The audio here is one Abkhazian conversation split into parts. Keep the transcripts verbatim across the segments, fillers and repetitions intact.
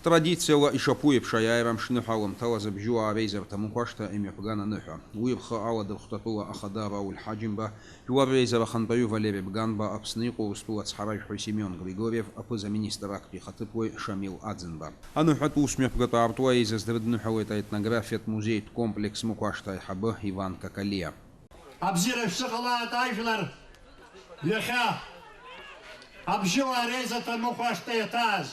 Традициала ишаԥу еиԥш, аиааира амшныҳәа аламҭалаз абжьуаа реизарҭа Мықәашҭа имҩаԥган аныҳәа. Уи рхы аладырхәт атәыла ахада Рауль Ҳаџьымба, жәлар реизара ахантәаҩы Валери Бганба, Аԥсны иҟоу Урыстәыла ацҳаражәҳәаҩ Семион Григорьев, аԥыза-министр актәи ихаҭыԥуаҩ Шамил Аӡынба. Аныҳәатә усмҩаԥгатә аартуа еизаз дрыдныҳәалеит аетнографиатә музеитә комплекс Мықәашҭа аиҳабы Иван Какалиа. Абзиара шәзыҟалааит, ажәлар, иахьа абжьыуаа реизарҭа Мықәашҭа иаҭааз.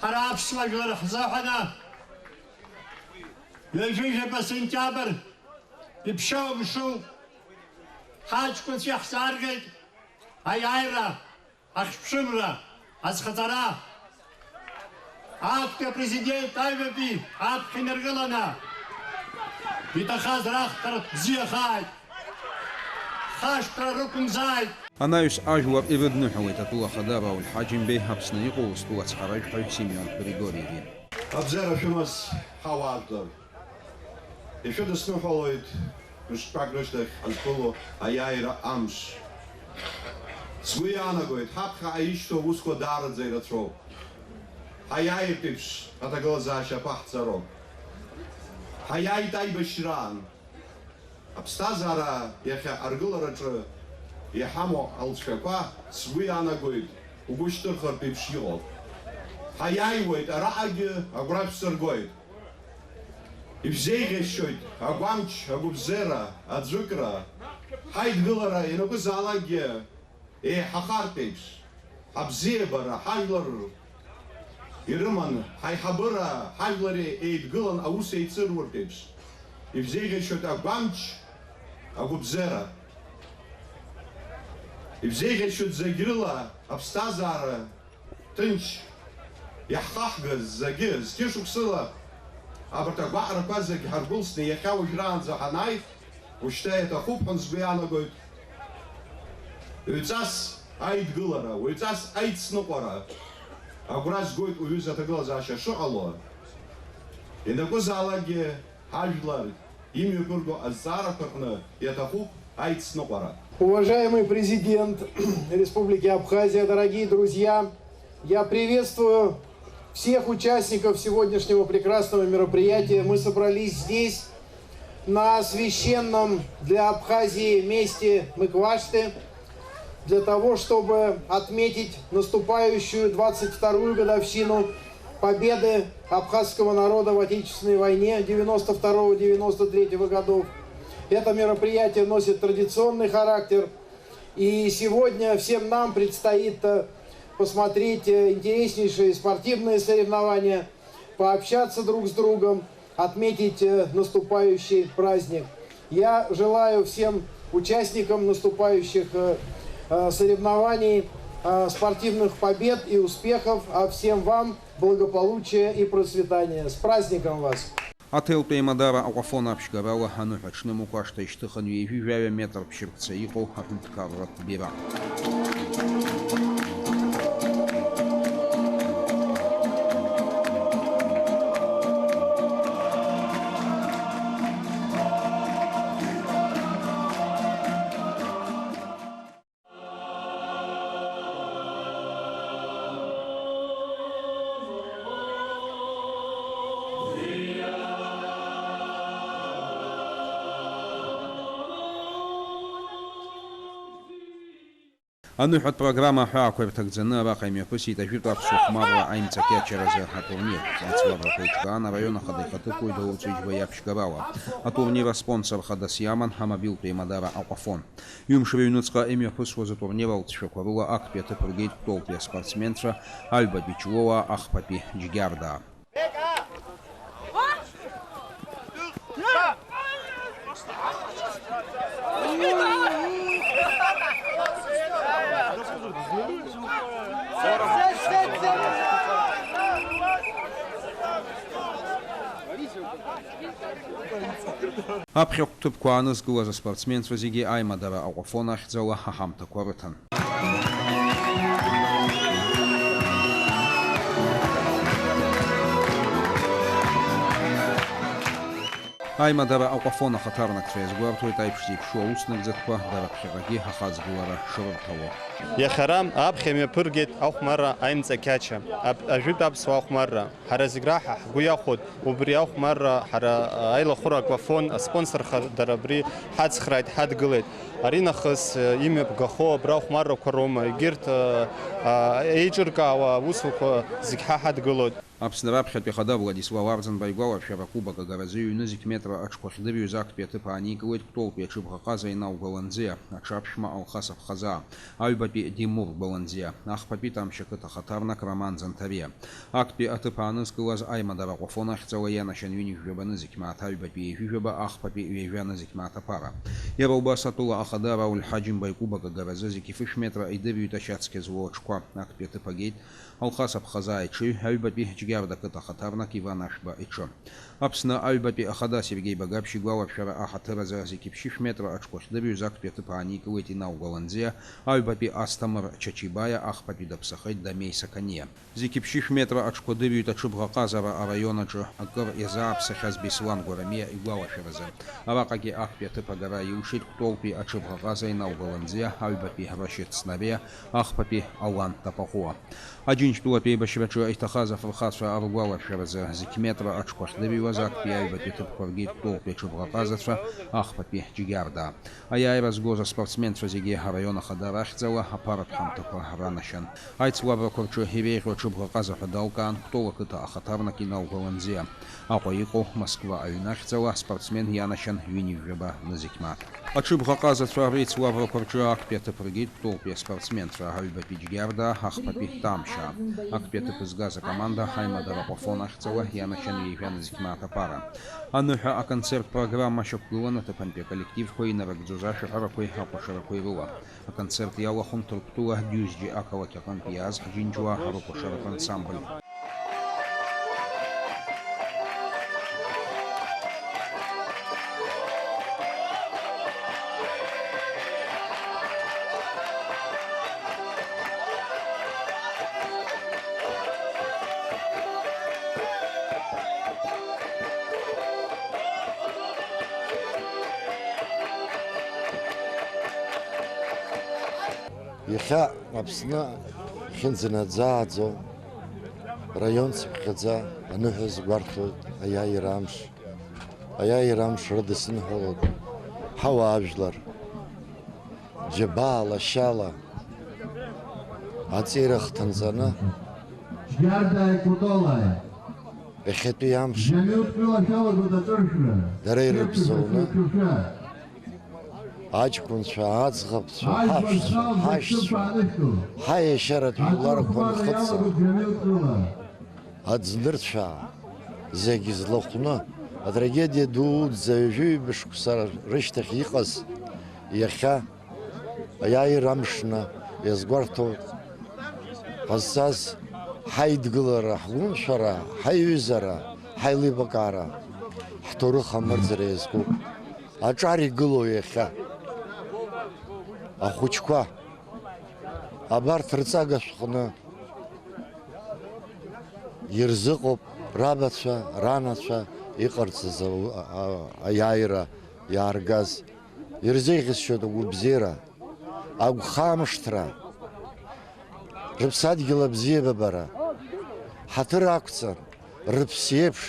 Ҳара аԥсуа жәлар ҳзыҳәаны ҩажәижәаба сентиабр иԥшьоу амшын ҳаҷкәынцәа иаҳзааргеит аиааира, ахьԥшымра, азхаҵара. Актәи апрезидент аҩбатәи аԥхьа инаргыланы иҭахаз рахәҭара бзиахааит, хашҭра рықәымзааит. Анаҩс ажәлар ирыдныҳәалеит атәыла ахада Рауль Ҳаџьымбеи, Аԥсны иҟоу Урыстәыла ацҳаражәҳәаҩ Семион Григорьеви. Абзиара шәымаз, ҳауаажәлар! Ишәыдысныҳәалоит мышқәак рышьҭахь ҳазқәыло аиааира амш. Сгәы иаанагоит, ҳаԥхьаҟа ишьҭоу аусқәа даараӡа ирацәоуп. Ҳаиааиртә еиԥш аҭагылазаашьа аԥаҳҵароуп. Ҳаиааит аибашьраан. Аԥсҭазаара иахьа аргылараҿы иҳамоу алҵшәақәа, сгәы иаанагоит, угәы шьҭырхыртә еиԥш иҟоуп. Ҳаиааиуеит, араҟагьы агәра шәсыргоит. Ишәзеиӷьасшьоит агәамч, агәыбзиара, аӡәыкра, ҳаидгылара ианакәызаалакгьы еиҳахартә еиԥш, ҳабзиабара ҳажәлар ирыман, ҳаиҳабыра ҳажәлар еидгылан аус еицыруартә еиԥш, ишәзеиӷьасшьоит агәамч, агәыбзиара. Ишәзеиӷьасшьоит зегь рыла аԥсҭазаара ҭынч иаҳхаҳгаз зегьы, зқьышықәсыла абарҭ агәаҟрақәа зегь ҳаргәылсны иахьа уажәраанӡа ҳанааи, ушьҭа иаҭахуп ҳәа сгәы иаанагоит. Ҩҵас аидгылара, уаҩҵас аицныҟәара агәра згоит уҩыза аҭагылазаашьа шыҟало. Ианакәызаалакгьы ҳажәлар имҩаԥырго азҵаарақәа рҟны иаҭахуп аицныҟәара. Уважаемый президент Республики Абхазия, дорогие друзья, я приветствую всех участников сегодняшнего прекрасного мероприятия. Мы собрались здесь, на священном для Абхазии месте Мыквашты, для того, чтобы отметить наступающую двадцать вторую годовщину победы абхазского народа в Отечественной войне девяносто второго девяносто третьего годов. Это мероприятие носит традиционный характер, и сегодня всем нам предстоит, э, посмотреть, э, интереснейшие спортивные соревнования, пообщаться друг с другом, отметить, э, наступающий праздник. Я желаю всем участникам наступающих, э, э, соревнований, э, спортивных побед и успехов, а всем вам благополучия и процветания. С праздником вас! Аҭелтәи аимадара Аҟәафон аԥшьгарала аныҳәа аҽны Мықәашҭа ишьҭыхын ҩажәи жәаҩа метр ԥшьыркца иҟоу аҳәынҭқарратә бираҟ. Аныҳәатә программа аҳәаақәа ирҭагӡаны араҟа имҩаԥысит ажәытә аԥсуа хәмарра аимҵакьачаразы атурнир. Аицлабрақәа еиҿкаан араион ахада ихаҭыԥуаҩ Даур Ҵәыџьба иаԥшьгарала. Атурнир аспонсор хадас иаман амобилтә еимадара Аҟәафон. Ҩымш рыҩнуҵҟа имҩаԥысуаз атурнир алҵшәақәа рыла актәи аҭыԥ ргеит Кәтолтәи аспортсменцәа Альба Бичлоуаа, Ахԥатәи Џьгьардаа. Аԥхьахә ҭыԥқәа аанызкылаз аспортсменцәа зегьы аимадара Аҟәафон ахьӡала аҳамҭақәа рыҭан. Аимадара Аҟәафон ахаҭарнакцәа иазгәарҭоит аиԥш зеиԥшу аус нагӡатәқәа дара ԥхьаҟагьы ахаҵгылара шрырҭало. Иахьа ара аԥхьа имҩаԥыргеит ахәмарра аимҵакьача. Ап-, ажәытә аԥсуа ахәмарра. Ҳара зегь раҳа ҳгәы иахәоит убри ахәмарра, ҳара, а, аилахәыра Аҟәафон аспонсорхар дара абри ҳацхрааит, ҳадгылеит. Аринахыс, э, имҩаԥгахо абра ахәмаррақәа роума, егьырҭ, э, а, еиҿыркаауа аусуқәа зегь ҳа ҳадгылоит. Аԥсны раԥхьатәи ахада Владислав Арӡынба игәаларшәара акубок агаразы ҩ-нызқь метра аҽқәа ахьдырҩоз актәи аҭыԥ ааникылеит Кәтолтәи аҽыбӷаҟаза Инал Гәаланӡиа, аҽаԥшәма Алхас Аԥхазаа, аҩбатәи Димур Гәаланӡиа, ахԥатәи Тамшь ақыҭа ахаҭарнак Роман Занҭариа. Актәи аҭыԥ аанызкылаз аимадара Аҟәафон ахьӡала ианашьан ҩынҩажәаба нызқь мааҭ аҩбатәи ҩажәижәаба, ахԥатәи ҩажәа нызқь мааҭ аԥара. Иара убас атәыла ахада Рауль Ҳаџьымба икубок агаразы зқьи фышә метра идырҩит ашьацқьа злоу аҽқәа. Актәи аҭыԥ агеит Алхас Аԥхазаа иҽыҩ, аҩбатәи Џьгьарда ақыҭа ахаҭарнак Иван Ашәба иҽы. Аԥсны аҩбатәи ахада Сергеи Багаԥшь игәаларшәара аҳаҭыр азы зқьи ԥшьышә метра аҽқәа ахьдырҩоз актәи аҭыԥ ааникылеит Инал Гәаланӡиа, аҩбатәи Асҭамыр Чачибаиа, ахԥатәи даԥсахеит Дамеи Сақаниа. Зқьи ԥшьышә метра аҽқәа дырҩит аҽыбӷаҟазара араион аҿы акыр иазааԥсахьаз Беслан Гәарамиа игәалашәаразы. Араҟагьы актәи аҭыԥ агара илшеит Кәтолтәи аҽыбӷаҟаза Инал Гәаланӡиа, аҩбатәи Рашьыҭ Снариа, ахԥатәи Алан Тапаҟәуа. Аџьынџьтәылатә еибашьраҿы иҭахаз афырхацәа ргәалашәаразы, зқьи метра аҽқәа ахьдырҩуаз актәи аҩбатәи аҭыԥқәа ргеит Кәтолтәи аҽыбӷаҟазацәа, ахԥатәи Џьгьарда. Аиааира згоз аспортсменцәа зегьы араион ахада рахьӡала аԥаратә ҳамҭақәа ранашьан. Аицлабрақәа рҿы иреиӷьу аҽыбӷаҟаза ҳәа далкаан Кәтол ақыҭа ахаҭарнак Инал Гәаланӡиа. Аҟәа иҟоу Москва аҩны ахьӡала аспортсмен ианашьан ҩынҩажәаба нызқь мааҭ. Аҽыбӷаҟазацәа реицлабрақәа рҿы актәи аҭыԥ ргеит Кәтолтәи аспортсменцәа, аҩбатәи Џьгьарда, ахԥатәи Тамшьа. Актәи аҭыԥ згаз акоманда аимадара Аҟәафон ахьӡала ианашьан ҩажәа нызқь мааҭ аԥара. Аныҳәа аконцерттә программа шьақәгылан аҭыԥантәи аколлективқәа инарыгӡоз ашәаҳәарақәеи акәашарақәеи рыла. Аконцерт иалахәын Ҭырқәтәыла Дюзџье ақалақь аҟынтә иааз Ҳџьынџьуаа рыкәашаратә ансамбль. Иахьа Аԥсны ихьынӡанаӡааӡо, раион цыԥхьаӡа аныҳәа згәарҭоит аиааира амш. Аиааира амш рыдысныҳәалоит ҳауаажәлар, џьабаа лашьала аҵеира хҭынҵаны, Џьгьардааи Кәтолааи, иахьатәи амш Жәамил дкылашәалагоит аҿыршәра. Дара ирыбзоуны, аҷкәынцәа, аӡӷабцәа, ҳаҳәшьцәа, ҳашьцәа, ҳаиашьаратә жәларқәа нхыҵ, аӡнырцәаа, зегь злахәны, атрагедиа дуӡӡа ҩажәи ҩба шықәса рышьҭахь иҟаз, иахьа аиааира амшны иазгәарҭо ҟазҵаз ҳаидгылара, ҳгәымшәара, ҳаиҩызара, ҳаилибакаара, ҳҭоурых амырӡра иазкуп. Аҿар игылоу иахьа ахәыҷқәа абарҭ рҵага шәҟәны ирзыҟоуп рабацәа, ранацәа иҟарҵаз ау-, а-, а-, аиааира иааргаз. Ирзеиӷьасшьоит агәабзиара, агәхамышҭра, рыԥсадгьыл абзиабабара, ҳаҭыр ақәҵан, рыԥс еиԥш,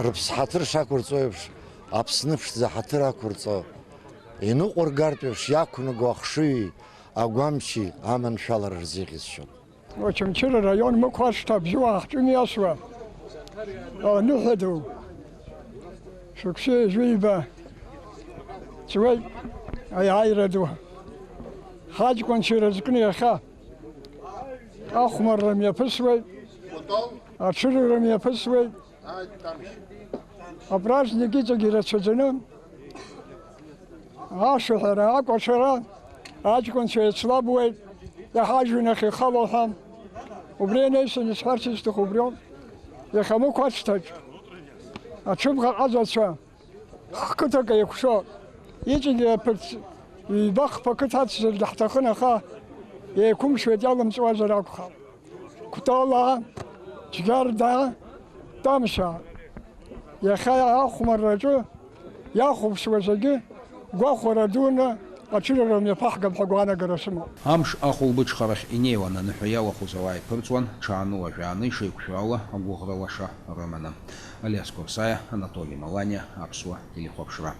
рыԥс ҳаҭыр шақәырҵо еиԥш, Аԥсны ԥшӡа ҳаҭыр ақәырҵо, иныҟәыргартә еиԥш иақәнаго ахшыҩи агәамчи аманшәалара рзеиӷьасшьон. Очамчыра араион Мықә ашҭа абжьуаа ҳҿы имҩасуа аныҳәа ду, шықәсеи жәиба ҵуеит аиааира ду. Ҳаҷкәынцәа ирызкны иахьа ахәмарра мҩаԥысуеит, аҽырҩра мҩаԥысуеит. Апраздник иҵегь ирацәаӡаны, ашәаҳәара, акәашара, аҷкәынцәа еицлабуеит, иаҳажәҩанахь ихало ҳәа. Убри анеисын исҳәарц исҭаху убриоуп. Иахьа Мықә ашҭаҿ аҽыбӷаҟазацәа ҳқыҭак еиқәшәо, иҵегьы аԥырҵ ҩба хԥа қыҭа ацзаргьы ҳҭахын, аха еиқәымшәеит, иалымҵуазар акәхап. Кәтола, Џьгьарда, Тамшьа. Иахьа ахәмарраҿы иахәаԥшуа зегьы гәахәара дуны аҽырара мҩаԥаҳгап ҳәа гәаанагара сымоуп. Амш ахәылбыҽхарахь инеиуан аныҳәа иалахәыз ауаа иԥырҵуан, ҽааны уажәааны ишеиқәшәо ала агәыӷра лаша рыманы. Алиас Курсаиа, Анатоли Маланиа, Аԥсуа телехәаԥшра.